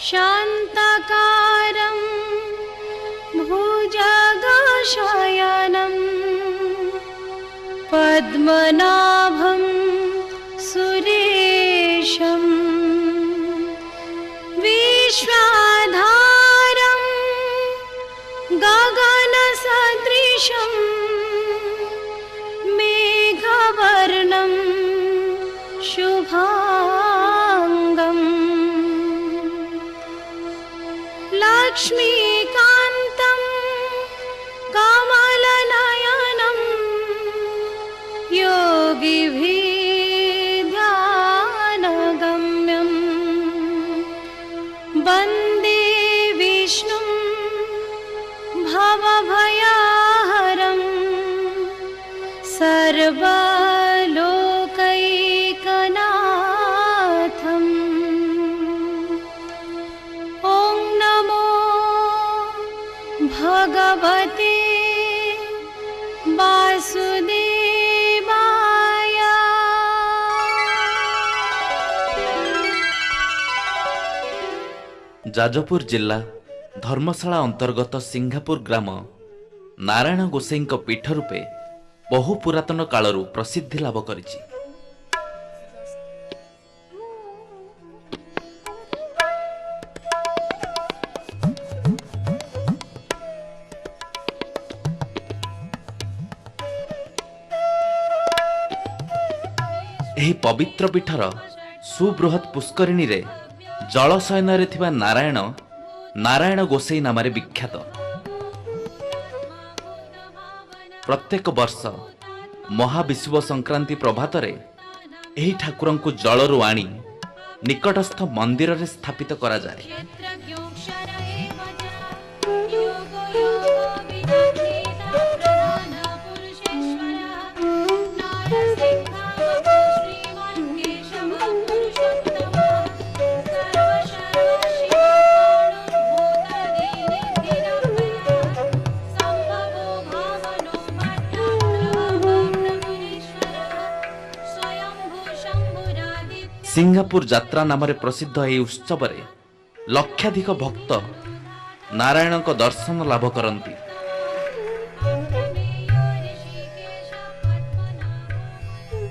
शान्ताकारं भुजगशयनं पद्मनाभं सुरेशं विश्वाधारं गगनसदृशं मेघवर्णं शुभाङ्गं लक्ष्मीकान्तं कमलनयनं योगिभिर्ध्यानगम्यं वन्दे विष्णुं भवभयहरं सर्वलोकैकनाथम्। ॐ नमो भगवते वासुदेवाय। ଯାଜପୁର ଜିଲ୍ଲା ଧର୍ମଶାଳା ଅନ୍ତର୍ଗତ ସିଂହାପୁର ଗ୍ରାମ ନାରାୟଣ ଗୋସାଇଙ୍କ ପୀଠ ରୂପେ ବହୁ ପୁରାତନ କାଳରୁ ପ୍ରସିଦ୍ଧି ଲାଭ କରିଛି। ଏହି ପବିତ୍ର ପୀଠର ସୁବୃହତ୍ ପୁଷ୍କରିଣୀରେ ଜଳଶୟନରେ ଥିବା ନାରାୟଣ ନାରାୟଣ ଗୋସାଇ ନାମରେ ବିଖ୍ୟାତ। ପ୍ରତ୍ୟେକ ବର୍ଷ ମହାବିଷୁବ ସଂକ୍ରାନ୍ତି ପ୍ରଭାତରେ ଏହି ଠାକୁରଙ୍କୁ ଜଳରୁ ଆଣି ନିକଟସ୍ଥ ମନ୍ଦିରରେ ସ୍ଥାପିତ କରାଯାଏ। क्षेत्रज्ञोऽक्षर एव च योगो योगविदग्नेता प्रधानपुरुषेश्वरः नारसिंहावः श्रीमान् केशवः पुरुषोत्तमः सर्वशर्वशिवप्राणोभूतदीनिधिरभयः सम्भवो भावनो भट्टात्रः स्वयम्भू शम्भुरादित्य ସିଙ୍ଗାପୁର ଯାତ୍ରା ନାମରେ ପ୍ରସିଦ୍ଧ ଏହି ଉତ୍ସବରେ ଲକ୍ଷାଧିକ ଭକ୍ତ ନାରାୟଣଙ୍କ ଦର୍ଶନ ଲାଭ କରନ୍ତି। अप्रमेयो ऋषिकेश पद्मनाभो।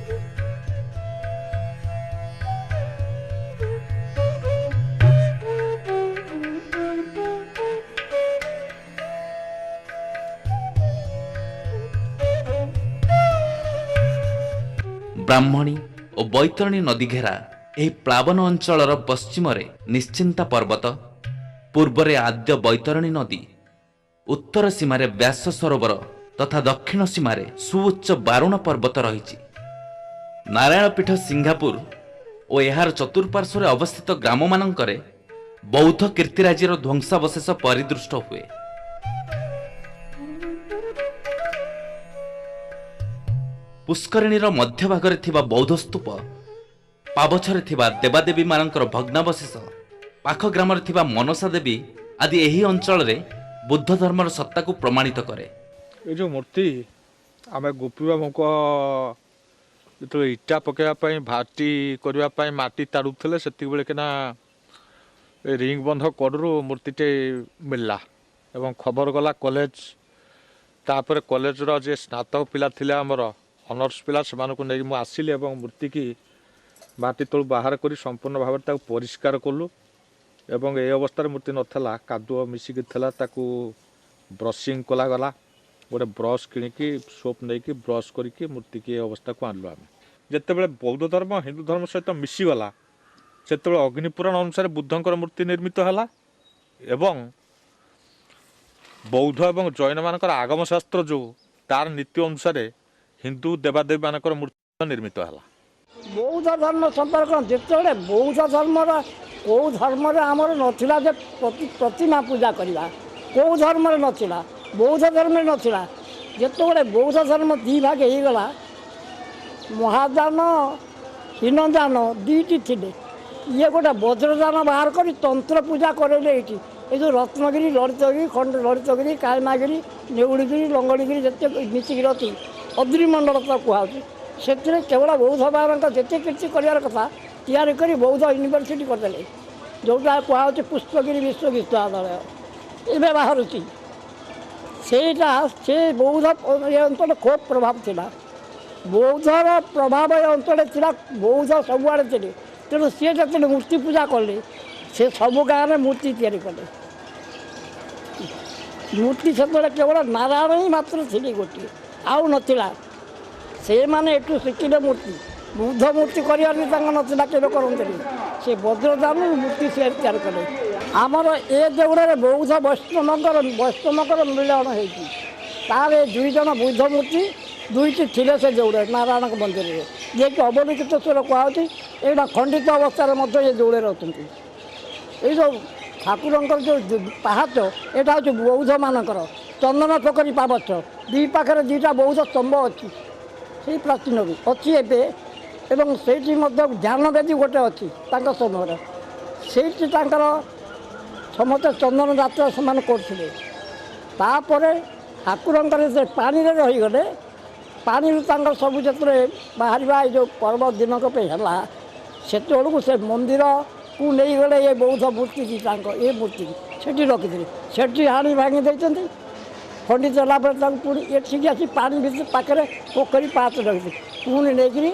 ବ୍ରାହ୍ମଣୀ ଓ ବୈତରଣୀ ନଦୀ ଘେରା ଏହି ପ୍ଲାବନ ଅଞ୍ଚଳର ପଶ୍ଚିମରେ ନିଶ୍ଚିନ୍ତା ପର୍ବତ, ପୂର୍ବରେ ଆଦ୍ୟ ବୈତରଣୀ ନଦୀ, ଉତ୍ତର ସୀମାରେ ବ୍ୟାସ ସରୋବର ତଥା ଦକ୍ଷିଣ ସୀମାରେ ସୁଉଚ୍ଚ ବାରୁଣ ପର୍ବତ ରହିଛି। ନାରାୟଣ ପୀଠ ସିଙ୍ଗାପୁର ଓ ଏହାର ଚତୁଃପାର୍ଶ୍ୱରେ ଅବସ୍ଥିତ ଗ୍ରାମମାନଙ୍କରେ ବୌଦ୍ଧ କୀର୍ତ୍ତିରାଜିର ଧ୍ୱଂସାବଶେଷ ପରିଦୃଷ୍ଟ ହୁଏ। ପୁଷ୍କରିଣୀର ମଧ୍ୟଭାଗରେ ଥିବା ବୌଦ୍ଧ ସ୍ତୂପ, ପାବଛରେ ଥିବା ଦେବାଦେବୀମାନଙ୍କର ଭଗ୍ନାବଶେଷ, ପାଖ ଗ୍ରାମରେ ଥିବା ମନସା ଦେବୀ ଆଦି ଏହି ଅଞ୍ଚଳରେ ବୁଦ୍ଧ ଧର୍ମର ସତ୍ତାକୁ ପ୍ରମାଣିତ କରେ। ଏ ଯେଉଁ ମୂର୍ତ୍ତି ଆମେ ଗୋପୀବାବୁଙ୍କ ଯେତେବେଳେ ଇଟା ପକାଇବା ପାଇଁ, ଭାଟି କରିବା ପାଇଁ ମାଟି ତାଡ଼ୁଥିଲେ, ସେତିକିବେଳେ କିନା ଏ ରିଙ୍ଗ ବନ୍ଧ କଡ଼ରୁ ମୂର୍ତ୍ତିଟି ମିଳିଲା ଏବଂ ଖବର ଗଲା କଲେଜ। ତାପରେ କଲେଜର ଯେ ସ୍ନାତକ ପିଲା ଥିଲେ, ଆମର ଅନର୍ସ ପିଲା, ସେମାନଙ୍କୁ ନେଇକି ମୁଁ ଆସିଲି ଏବଂ ମୂର୍ତ୍ତିକି ମାଟି ତଳୁ ବାହାର କରି ସମ୍ପୂର୍ଣ୍ଣ ଭାବରେ ତାକୁ ପରିଷ୍କାର କଲୁ। ଏବଂ ଏ ଅବସ୍ଥାରେ ମୂର୍ତ୍ତି ନଥିଲା, କାଦୁଅ ମିଶିକି ଥିଲା। ତାକୁ ବ୍ରସିଂ କଲାଗଲା, ଗୋଟେ ବ୍ରସ୍ କିଣିକି, ସୋପ୍ ନେଇକି ବ୍ରସ୍ କରିକି ମୂର୍ତ୍ତିକି ଏ ଅବସ୍ଥାକୁ ଆଣିଲୁ ଆମେ। ଯେତେବେଳେ ବୌଦ୍ଧ ଧର୍ମ ହିନ୍ଦୁ ଧର୍ମ ସହିତ ମିଶିଗଲା, ସେତେବେଳେ ଅଗ୍ନିପୁରାଣ ଅନୁସାରେ ବୁଦ୍ଧଙ୍କର ମୂର୍ତ୍ତି ନିର୍ମିତ ହେଲା ଏବଂ ବୌଦ୍ଧ ଏବଂ ଜୈନମାନଙ୍କର ଆଗମ ଶାସ୍ତ୍ର ଯେଉଁ, ତାର ନୀତି ଅନୁସାରେ ହିନ୍ଦୁ ଦେବାଦେବୀମାନଙ୍କର ମୂର୍ତ୍ତି ନିର୍ମିତ ହେଲା। ବୌଦ୍ଧ ଧର୍ମ ସମ୍ପର୍କ, ଯେତେବେଳେ ବୌଦ୍ଧ ଧର୍ମର କେଉଁ ଧର୍ମରେ ଆମର ନଥିଲା ଯେ ପ୍ରତିମା ପୂଜା କରିବା, କେଉଁ ଧର୍ମରେ ନଥିଲା, ବୌଦ୍ଧ ଧର୍ମରେ ନଥିଲା। ଯେତେବେଳେ ବୌଦ୍ଧ ଧର୍ମ ଦୁଇ ଭାଗ ହେଇଗଲା, ମହାଯାନ ହୀନଯାନ ଦୁଇଟି ଥିଲେ। ଇଏ ଗୋଟେ ବଜ୍ରଯାନ ବାହାର କରି ତନ୍ତ୍ର ପୂଜା କରେଇଲେ ଏଇଠି। ଏ ଯେଉଁ ରତ୍ନଗିରି, ଲଳିତଗିରି, ଖଣ୍ଡ ଲଳିତଗିରି, କାଳିମାଗିରି, ନେଉଳିଗିରି, ଲଙ୍ଗଳିଗିରି ଯେତେ ମିଶିକି ଅଛି, ଅଦ୍ରିମଣ୍ଡଳ ତ କୁହାହେଉଛି, ସେଥିରେ କେବଳ ବୌଦ୍ଧମାନଙ୍କ ଯେତେ କୀର୍ତ୍ତି କରିବାର କଥା ତିଆରି କରି ବୌଦ୍ଧ ୟୁନିଭର୍ସିଟି କରିଦେଲେ। ଯେଉଁଟା କୁହାହେଉଛି ପୁଷ୍ପଗିରି ବିଶ୍ୱବିଦ୍ୟାଳୟ ଏବେ ବାହାରୁଛି, ସେଇଟା ସେ ବୌଦ୍ଧ ଏ ଅଞ୍ଚଳ ଖୁବ୍ ପ୍ରଭାବ ଥିଲା। ବୌଦ୍ଧର ପ୍ରଭାବ ଏ ଅଞ୍ଚଳରେ ଥିଲା, ବୌଦ୍ଧ ସବୁଆଡ଼େ ଥିଲେ। ତେଣୁ ସିଏ ଯେତେବେଳେ ମୂର୍ତ୍ତି ପୂଜା କଲେ, ସେ ସବୁ ଗାଁରେ ମୂର୍ତ୍ତି ତିଆରି କଲେ। ମୂର୍ତ୍ତି ସେତେବେଳେ କେବଳ ନାରାୟଣ ହିଁ ମାତ୍ର ଥିଲେ ଗୋଟିଏ, ଆଉ ନଥିଲା। ସେମାନେ ଏଠୁ ଶିଖିଲେ ମୂର୍ତ୍ତି। ବୁଦ୍ଧ ମୂର୍ତ୍ତି କରିବାର ବି ତାଙ୍କ ନଥିଲା, କେବେ କରନ୍ତିନି। ସେ ବଜ୍ରଦାନ ମୂର୍ତ୍ତି ସେ ତିଆରି କଲେ। ଆମର ଏ ଦେଉଳରେ ବୌଦ୍ଧ ବୈଷ୍ଣବଙ୍କର ମିଳନ ହେଇଛି। ତାର ଏ ଦୁଇ ଜଣ ବୁଦ୍ଧ ମୂର୍ତ୍ତି ଦୁଇଟି ଥିଲେ ସେ ଦେଉଳରେ, ନାରାୟଣଙ୍କ ମନ୍ଦିରରେ, ଯିଏକି ଅବଲୋକିତେଶ୍ୱର କୁହାହେଉଛି। ଏଇଟା ଖଣ୍ଡିତ ଅବସ୍ଥାରେ ମଧ୍ୟ ଏ ଦେଉଳରେ ଅଛନ୍ତି। ଏଇ ଯେଉଁ ଠାକୁରଙ୍କର ଯେଉଁ ପାହାଚ, ଏଇଟା ହେଉଛି ବୌଦ୍ଧମାନଙ୍କର ଚନ୍ଦନ ପୋଖରୀ ପାବଚ୍ଛ। ଦୁଇ ପାଖରେ ଦୁଇଟା ବୌଦ୍ଧ ସ୍ତମ୍ଭ ଅଛି, ସେଇ ପ୍ରାଚୀନରୁ ଅଛି ଏବେ। ଏବଂ ସେଇଠି ମଧ୍ୟ ଧ୍ୟାନବେଦୀ ଗୋଟେ ଅଛି ତାଙ୍କ ସମୟରେ। ସେଇଠି ତାଙ୍କର ସମସ୍ତେ ଚନ୍ଦନ ଯାତ୍ରା ସେମାନେ କରୁଥିଲେ। ତାପରେ ଠାକୁରଙ୍କର ସେ ପାଣିରେ ରହିଗଲେ, ପାଣିରୁ ତାଙ୍କର ସବୁ ଯେତେବେଳେ ବାହାରିବା ଏଇ ଯେଉଁ ପର୍ବ ଦିନକ ପାଇଁ ହେଲା, ସେତେବେଳକୁ ସେ ମନ୍ଦିରକୁ ନେଇଗଲେ ଏ ବୌଦ୍ଧ ମୂର୍ତ୍ତି ତାଙ୍କ ଏ ମୂର୍ତ୍ତି ସେଠି ରଖିଥିଲେ। ସେଠି ହାଣି ଭାଙ୍ଗି ଦେଇଛନ୍ତି। ଖଣ୍ଡିତ ହେଲା ପରେ ତାକୁ ପୁଣି ଏଠିକି ଆସି ପାଣି ଭିତରେ ପାଖରେ ପୋଖରୀ ପାହାଚ ରଖିଥିଲେ, ପୁଣି ନେଇକିରି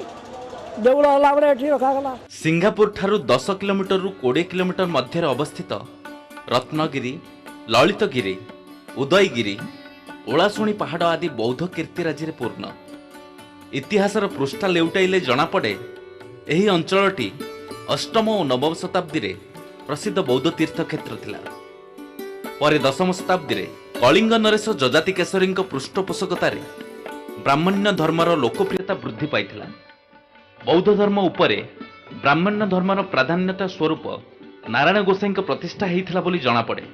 ଦେଉଳ ହେଲା ପରେ ଏଠି ରଖାଗଲା। ସିଙ୍ଗାପୁର ଠାରୁ 10 କିଲୋମିଟରରୁ 20 କିଲୋମିଟର ମଧ୍ୟରେ ଅବସ୍ଥିତ ରତ୍ନଗିରି, ଲଳିତଗିରି, ଉଦୟଗିରି, ଓଳାଶୁଣି ପାହାଡ଼ ଆଦି ବୌଦ୍ଧ କୀର୍ତ୍ତିରାଜିରେ ପୂର୍ଣ୍ଣ। ଇତିହାସର ପୃଷ୍ଠା ଲେଉଟାଇଲେ ଜଣାପଡ଼େ ଏହି ଅଞ୍ଚଳଟି ଅଷ୍ଟମ ଓ ନବମ ଶତାବ୍ଦୀରେ ପ୍ରସିଦ୍ଧ ବୌଦ୍ଧ ତୀର୍ଥକ୍ଷେତ୍ର ଥିଲା। ପରେ ଦଶମ ଶତାବ୍ଦୀରେ କଳିଙ୍ଗ ନରେଶ ଯଯାତି କେଶରୀଙ୍କ ପୃଷ୍ଠପୋଷକତାରେ ବ୍ରାହ୍ମଣ୍ୟ ଧର୍ମର ଲୋକପ୍ରିୟତା ବୃଦ୍ଧି ପାଇଥିଲା। ବୌଦ୍ଧ ଧର୍ମ ଉପରେ ବ୍ରାହ୍ମଣ୍ୟ ଧର୍ମର ପ୍ରାଧାନ୍ୟତା ସ୍ୱରୂପ ନାରାୟଣ ଗୋସାଇଙ୍କ ପ୍ରତିଷ୍ଠା ହେଇଥିଲା ବୋଲି ଜଣାପଡ଼େ।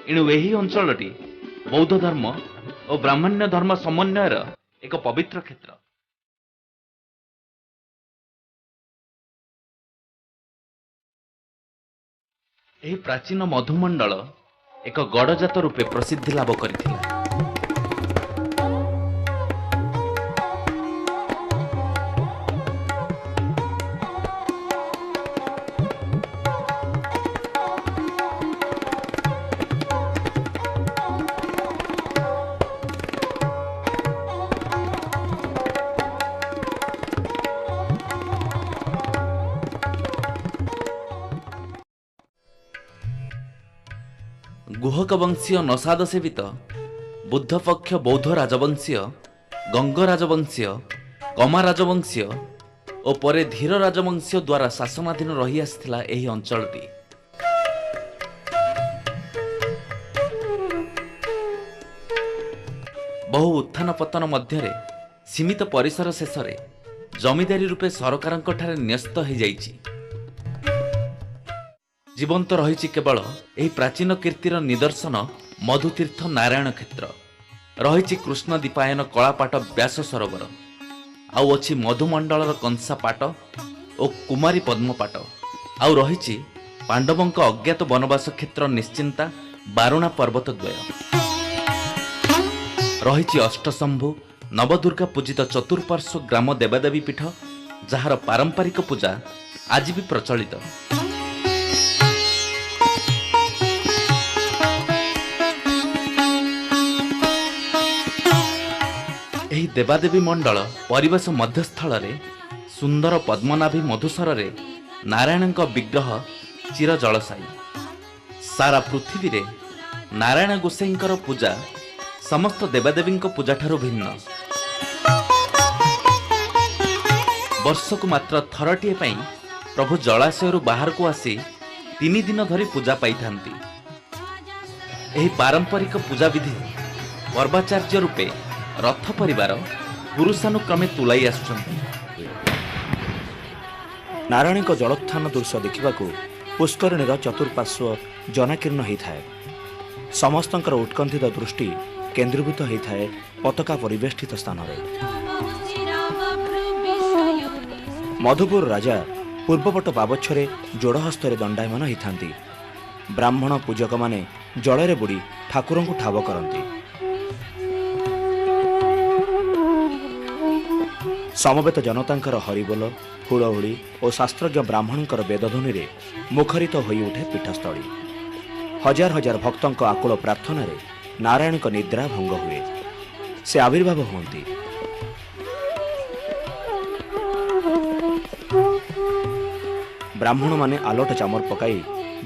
ଏଣୁ ଏହି ଅଞ୍ଚଳଟି ବୌଦ୍ଧ ଧର୍ମ ଓ ବ୍ରାହ୍ମଣ୍ୟ ଧର୍ମ ସମନ୍ୱୟର ଏକ ପବିତ୍ର କ୍ଷେତ୍ର। ଏହି ପ୍ରାଚୀନ ମଧୁମଣ୍ଡଳ ଏକ ଗଡ଼ଜାତ ରୂପେ ପ୍ରସିଦ୍ଧି ଲାଭ କରିଥିଲା। ଗୁହକ ବଂଶୀୟ ନସାଦ ସେବିତ ବୁଦ୍ଧପକ୍ଷ ବୌଦ୍ଧ ରାଜବଂଶୀୟ, ଗଙ୍ଗ ରାଜବଂଶୀୟ, କମା ରାଜବଂଶୀୟ ଓ ପରେ ଧୀର ରାଜବଂଶୀୟ ଦ୍ୱାରା ଶାସନାଧୀନ ରହିଆସିଥିଲା ଏହି ଅଞ୍ଚଳଟି। ବହୁ ଉତ୍ଥାନ ପତନ ମଧ୍ୟରେ ସୀମିତ ପରିସର ଶେଷରେ ଜମିଦାରୀ ରୂପେ ସରକାରଙ୍କଠାରେ ନ୍ୟସ୍ତ ହୋଇଯାଇଛି। ଜୀବନ୍ତ ରହିଛି କେବଳ ଏହି ପ୍ରାଚୀନ କୀର୍ତ୍ତିର ନିଦର୍ଶନ ମଧୁତୀର୍ଥ ନାରାୟଣ କ୍ଷେତ୍ର। ରହିଛି କୃଷ୍ଣ ଦୀପାୟନ କଳାପାଟ ବ୍ୟାସ ସରୋବର, ଆଉ ଅଛି ମଧୁମଣ୍ଡଳର କଂସା ପାଟ ଓ କୁମାରୀ ପଦ୍ମପାଟ, ଆଉ ରହିଛି ପାଣ୍ଡବଙ୍କ ଅଜ୍ଞାତ ବନବାସ କ୍ଷେତ୍ର ନିଶ୍ଚିନ୍ତା ବାରୁଣା ପର୍ବତ ଦ୍ୱୟ। ରହିଛି ଅଷ୍ଟଶମ୍ଭୁ ନବଦୁର୍ଗା ପୂଜିତ ଚତୁଃପାର୍ଶ୍ୱ ଗ୍ରାମ ଦେବାଦେବୀ ପୀଠ, ଯାହାର ପାରମ୍ପରିକ ପୂଜା ଆଜି ବି ପ୍ରଚଳିତ। ଏହି ଦେବାଦେବୀ ମଣ୍ଡଳ ପରିବେଶ ମଧ୍ୟସ୍ଥଳରେ ସୁନ୍ଦର ପଦ୍ମନାଭି ମଧୁସରରେ ନାରାୟଣଙ୍କ ବିଗ୍ରହ ଚିର ଜଳଶାୟୀ। ସାରା ପୃଥିବୀରେ ନାରାୟଣ ଗୋସାଇଙ୍କର ପୂଜା ସମସ୍ତ ଦେବାଦେବୀଙ୍କ ପୂଜାଠାରୁ ଭିନ୍ନ। ବର୍ଷକୁ ମାତ୍ର ଥରଟିଏ ପାଇଁ ପ୍ରଭୁ ଜଳାଶୟରୁ ବାହାରକୁ ଆସି 3 ଦିନ ଧରି ପୂଜା ପାଇଥାନ୍ତି। ଏହି ପାରମ୍ପରିକ ପୂଜାବିଧି ପର୍ବାଚାର୍ଯ୍ୟ ରୂପେ ରଥ ପରିବାର ପୁରୁଷାନୁକ୍ରମେ ତୁଲାଇ ଆସୁଛନ୍ତି। ନାରାୟଣଙ୍କ ଜଳୋତ୍ଥାନ ଦୃଶ୍ୟ ଦେଖିବାକୁ ପୁଷ୍କରିଣୀର ଚତୁଃପାର୍ଶ୍ୱ ଜନାକୀର୍ଣ୍ଣ ହୋଇଥାଏ। ସମସ୍ତଙ୍କର ଉତ୍କଣ୍ଠିତ ଦୃଷ୍ଟି କେନ୍ଦ୍ରୀଭୂତ ହୋଇଥାଏ ପତାକା ପରିବେଷ୍ଟିତ ସ୍ଥାନରେ। ମଧୁପୁର ରାଜା ପୂର୍ବପଟ ପାବଚ୍ଛରେ ଯୋଡ଼ହସ୍ତରେ ଦଣ୍ଡାୟମାନ ହୋଇଥାନ୍ତି। ବ୍ରାହ୍ମଣ ପୂଜକମାନେ ଜଳରେ ବୁଡ଼ି ଠାକୁରଙ୍କୁ ଠାବ କରନ୍ତି। ସମବେତ ଜନତାଙ୍କର ହରିବୋଲ, ହୁଳହୁଳି ଓ ଶାସ୍ତ୍ରଜ୍ଞ ବ୍ରାହ୍ମଣଙ୍କର ବେଦଧ୍ୱନିରେ ମୁଖରିତ ହୋଇଉଠେ ପୀଠସ୍ଥଳୀ। ହଜାର ହଜାର ଭକ୍ତଙ୍କ ଆକୁଳ ପ୍ରାର୍ଥନାରେ ନାରାୟଣଙ୍କ ନିଦ୍ରା ଭଙ୍ଗ ହୁଏ। ସେ ଆବିର୍ଭାବ ହୁଅନ୍ତି। ବ୍ରାହ୍ମଣମାନେ ଆଲୋଟ ଚାମର ପକାଇ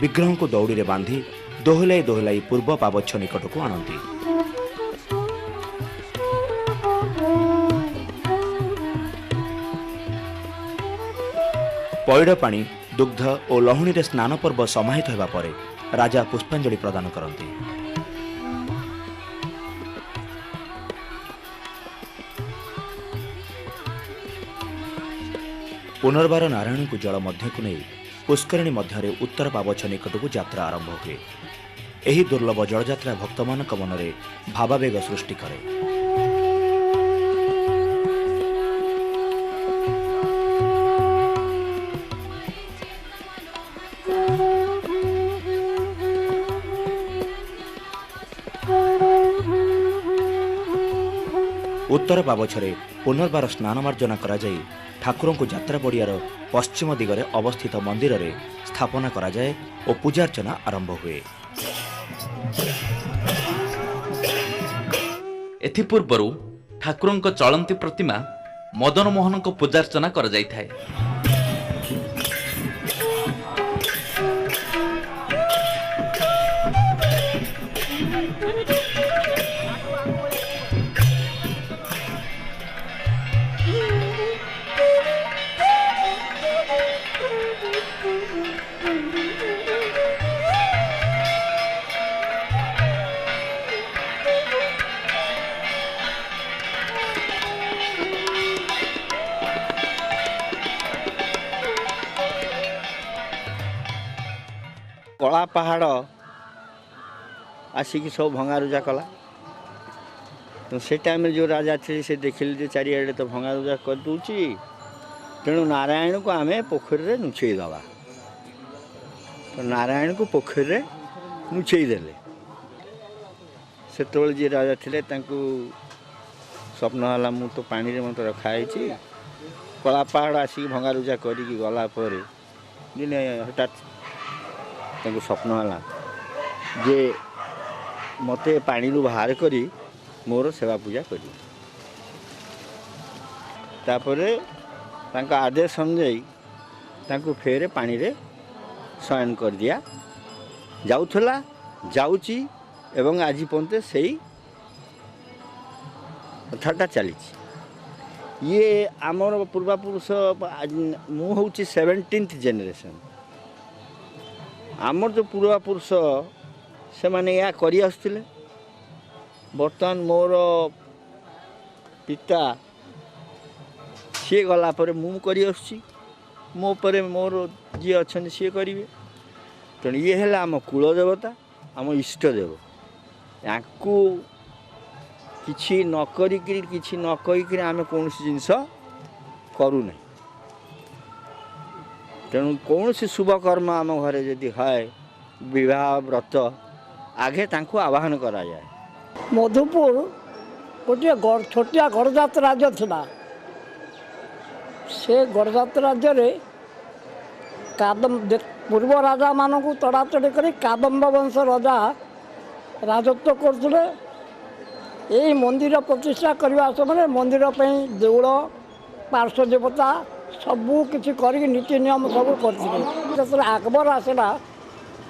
ବିଗ୍ରହଙ୍କୁ ଦଉଡ଼ିରେ ବାନ୍ଧି ଦୋହଲାଇ ଦୋହଲାଇ ପୂର୍ବ ପାବଚ୍ଛ ନିକଟକୁ ଆଣନ୍ତି। ପଇଡ଼ ପାଣି, ଦୁଗ୍ଧ ଓ ଲହୁଣୀରେ ସ୍ନାନ ପର୍ବ ସମାହିତ ହେବା ପରେ ରାଜା ପୁଷ୍ପାଞ୍ଜଳି ପ୍ରଦାନ କରନ୍ତି। ପୁନର୍ବାର ନାରାୟଣଙ୍କୁ ଜଳ ମଧ୍ୟକୁ ନେଇ ପୁଷ୍କରିଣୀ ମଧ୍ୟରେ ଉତ୍ତର ପାବଚ୍ଛ ନିକଟକୁ ଯାତ୍ରା ଆରମ୍ଭ ହୁଏ। ଏହି ଦୁର୍ଲଭ ଜଳଯାତ୍ରା ଭକ୍ତମାନଙ୍କ ମନରେ ଭାବାବେଗ ସୃଷ୍ଟି କରେ। ଉତ୍ତର ପାବଛରେ ପୁନର୍ବାର ସ୍ନାନ ମାର୍ଜନା କରାଯାଇ ଠାକୁରଙ୍କୁ ଯାତ୍ରା ପଡ଼ିଆର ପଶ୍ଚିମ ଦିଗରେ ଅବସ୍ଥିତ ମନ୍ଦିରରେ ସ୍ଥାପନା କରାଯାଏ ଓ ପୂଜାର୍ଚ୍ଚନା ଆରମ୍ଭ ହୁଏ। ଏଥିପୂର୍ବରୁ ଠାକୁରଙ୍କ ଚଳନ୍ତି ପ୍ରତିମା ମଦନମୋହନଙ୍କ ପୂଜାର୍ଚ୍ଚନା କରାଯାଇଥାଏ। କଳା ପାହାଡ଼ ଆସିକି ସବୁ ଭଙ୍ଗାରୁଜା କଲା। ତ ସେ ଟାଇମ୍ରେ ଯେଉଁ ରାଜା ଥିଲେ ସେ ଦେଖିଲେ ଯେ ଚାରିଆଡ଼େ ତ ଭଙ୍ଗାରୁଜା କରିଦେଉଛି, ତେଣୁ ନାରାୟଣକୁ ଆମେ ପୋଖରୀରେ ଲୁଚେଇ ଦେବା। ତ ନାରାୟଣକୁ ପୋଖରୀରେ ଲୁଚେଇ ଦେଲେ। ସେତେବେଳେ ଯିଏ ରାଜା ଥିଲେ ତାଙ୍କୁ ସ୍ୱପ୍ନ ହେଲା, ମୁଁ ତ ପାଣିରେ ମୋତେ ରଖାହେଇଛି। କଳା ପାହାଡ଼ ଆସିକି ଭଙ୍ଗାରୁଜା କରିକି ଗଲା ପରେ ଦିନେ ହଠାତ୍ ତାଙ୍କୁ ସ୍ୱପ୍ନ ହେଲା ଯେ ମୋତେ ପାଣିରୁ ବାହାର କରି ମୋର ସେବା ପୂଜା କରିବେ। ତାପରେ ତାଙ୍କ ଆଦେଶ ଅନୁଯାୟୀ ତାଙ୍କୁ ଫେରେ ପାଣିରେ ଶୟନ କରିଦିଆ ଯାଉଥିଲା, ଯାଉଛି ଏବଂ ଆଜି ପର୍ଯ୍ୟନ୍ତ ସେଇ କଥାଟା ଚାଲିଛି। ଇଏ ଆମର ପୂର୍ବାପୁରୁଷ, ମୁଁ ହେଉଛି 17th generation. ଆମର ଯେଉଁ ପୂର୍ବାପୁରୁଷ ସେମାନେ ଏହା କରି ଆସୁଥିଲେ। ବର୍ତ୍ତମାନ ମୋର ପିତା ସିଏ ଗଲା ପରେ ମୁଁ କରି ଆସୁଛି, ମୋ ପରେ ମୋର ଯିଏ ଅଛନ୍ତି ସିଏ କରିବେ। ତେଣୁ ଇଏ ହେଲା ଆମ କୁଳ ଦେବତା, ଆମ ଇଷ୍ଟ ଦେବ। ୟାଙ୍କୁ କିଛି ନ କରିକିରି, କିଛି ନ କହିକିରି ଆମେ କୌଣସି ଜିନିଷ କରୁନାହିଁ। ତେଣୁ କୌଣସି ଶୁଭ କର୍ମ ଆମ ଘରେ ଯଦି ହୁଏ, ବିବାହ ବ୍ରତ, ଆଗେ ତାଙ୍କୁ ଆବାହନ କରାଯାଏ। ମଧୁପୁର ଗୋଟିଏ ଛୋଟିଆ ଗଡ଼ଜାତ ରାଜ୍ୟ ଥିଲା। ସେ ଗଡ଼ଜାତ ରାଜ୍ୟରେ ପୂର୍ବ ରାଜାମାନଙ୍କୁ ତଡ଼ାତଡ଼ି କରି କାଦମ୍ବ ବଂଶ ରାଜା ରାଜତ୍ୱ କରୁଥିଲେ। ଏଇ ମନ୍ଦିର ପ୍ରତିଷ୍ଠା କରିବା ସମୟରେ ମନ୍ଦିର ପାଇଁ ଦେଉଳ, ପାର୍ଶ୍ୱ ଦେବତା ସବୁ କିଛି କରିକି ନୀତି ନିୟମ ସବୁ କରିଥିଲେ। ଯେତେବେଳେ ଆକବର ଆସିଲା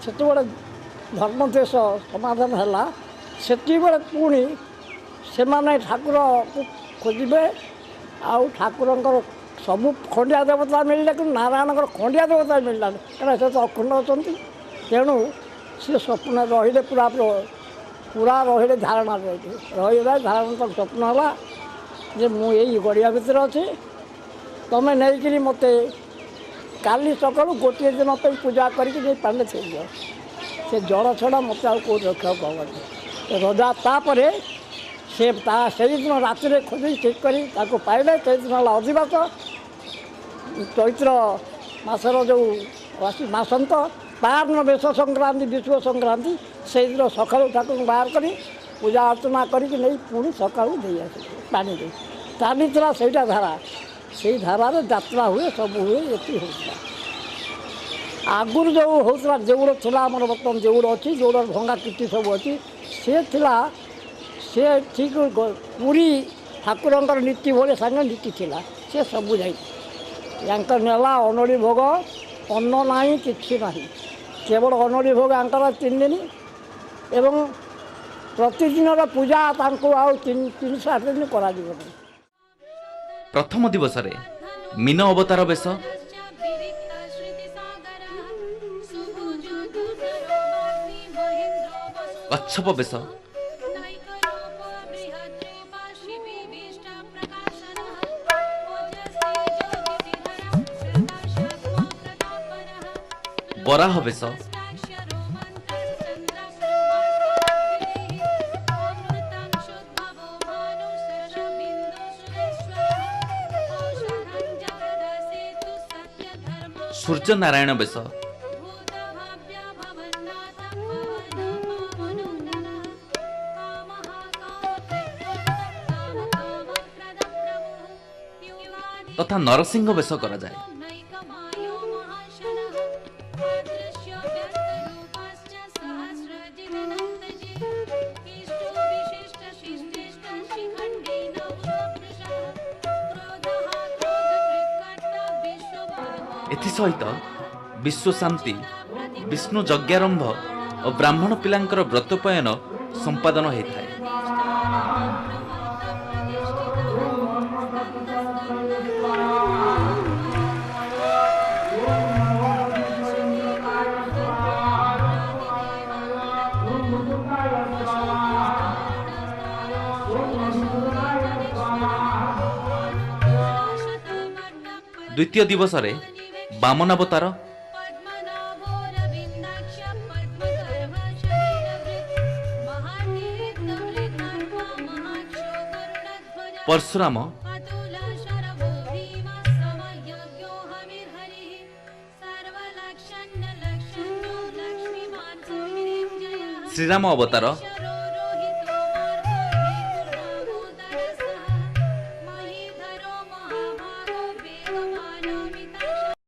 ସେତେବେଳେ ଧର୍ମଦେଶ ସମାଧାନ ହେଲା। ସେତିକିବେଳେ ପୁଣି ସେମାନେ ଠାକୁରକୁ ଖୋଜିବେ, ଆଉ ଠାକୁରଙ୍କର ସବୁ ଖଣ୍ଡିଆ ଦେବତା ମିଳିଲେ, କିନ୍ତୁ ନାରାୟଣଙ୍କର ଖଣ୍ଡିଆ ଦେବତା ମିଳିଲାନି, କାରଣ ସେ ତ ଅଖଣ୍ଡ ଅଛନ୍ତି। ତେଣୁ ସେ ସ୍ୱପ୍ନ ରହିଲେ, ପୁରା ପୁରା ରହିଲେ, ଧାରଣା ରହିଲେ, ରହିଲା ଧାରଣା। ତାକୁ ସ୍ୱପ୍ନ ହେଲା ଯେ ମୁଁ ଏଇ ଗଡ଼ିଆ ଭିତରେ ଅଛି, ତୁମେ ନେଇକିରି ମୋତେ କାଲି ସକାଳୁ ଗୋଟିଏ ଦିନ ପାଇଁ ପୂଜା କରିକି ନେଇ ପାଣିରେ ଥୋଇଦିଅ, ସେ ଜଳ ଛଡ଼ା ମୋତେ ଆଉ କେଉଁଠି ରଖିବାକୁ ହେବନି। ରଜା ତାପରେ ସେ ତା ସେଇଦିନ ରାତିରେ ଖୋଜି ଠିକ୍ କରି ତାକୁ ପାଇଲେ। ସେଇଦିନ ହେଲା ଅଧିବାସ, ଚୈତ୍ର ମାସର ଯେଉଁ ମାସନ୍ତ, ତାର ବେଶ ସଂକ୍ରାନ୍ତି, ବିଷୁବ ସଂକ୍ରାନ୍ତି, ସେଇଦିନ ସକାଳୁ ଠାକୁରଙ୍କୁ ବାହାର କରି ପୂଜା ଅର୍ଚ୍ଚନା କରିକି ନେଇ ପୁଣି ସକାଳୁ ଦେଇ ଆସିଲେ ପାଣିରେ। ଚାଲିଥିଲା ସେଇଟା ଧାରା। ସେଇ ଧାରାରେ ଯାତ୍ରା ହୁଏ, ସବୁ ହୁଏ, ଏଠି ହେଉଥିଲା। ଆଗରୁ ଯେଉଁ ହେଉଥିଲା ଦେଉଳ ଥିଲା, ଆମର ବର୍ତ୍ତମାନ ଦେଉଳ ଅଛି, ଦେଉଳର ଭଙ୍ଗା କୀର୍ତ୍ତି ସବୁ ଅଛି, ସେ ଥିଲା ସେ ଠିକ୍ ପୁରୀ ଠାକୁରଙ୍କର ନୀତି ଭଳି ସାଙ୍ଗେ ନୀତି ଥିଲା, ସେ ସବୁ ଯାଇଛି। ୟାଙ୍କ ନେଲା ଅନଡ଼ି ଭୋଗ, ଅନ୍ନ ନାହିଁ କିଛି ନାହିଁ, କେବଳ ଅନଡ଼ି ଭୋଗ ୟାଙ୍କର 3 ଦିନ, ଏବଂ ପ୍ରତିଦିନର ପୂଜା ତାଙ୍କୁ ଆଉ 3-4 ଦିନ କରାଯିବ ନାହିଁ। ପ୍ରଥମ ଦିବସରେ ମୀନ ଅବତାର ବେଶ, କଚ୍ଛପ ବେଶ, ବରାହ ବେଶ, ସୂର୍ଯ୍ୟନାରାୟଣ ବେଶ, ତଥା ନରସିଂହ ବେଶ କରାଯାଏ। ଏଥିସହିତ ବିଶ୍ୱଶାନ୍ତି, ବିଷ୍ଣୁ ଯଜ୍ଞାରମ୍ଭ ଓ ବ୍ରାହ୍ମଣ ପିଲାଙ୍କର ବ୍ରତୋପୟନ ସମ୍ପାଦନ ହୋଇଥାଏ। ଦ୍ୱିତୀୟ ଦିବସରେ ବାମନାବତାର, ପରଶୁରାମ, ଶ୍ରୀରାମ ଅବତାର,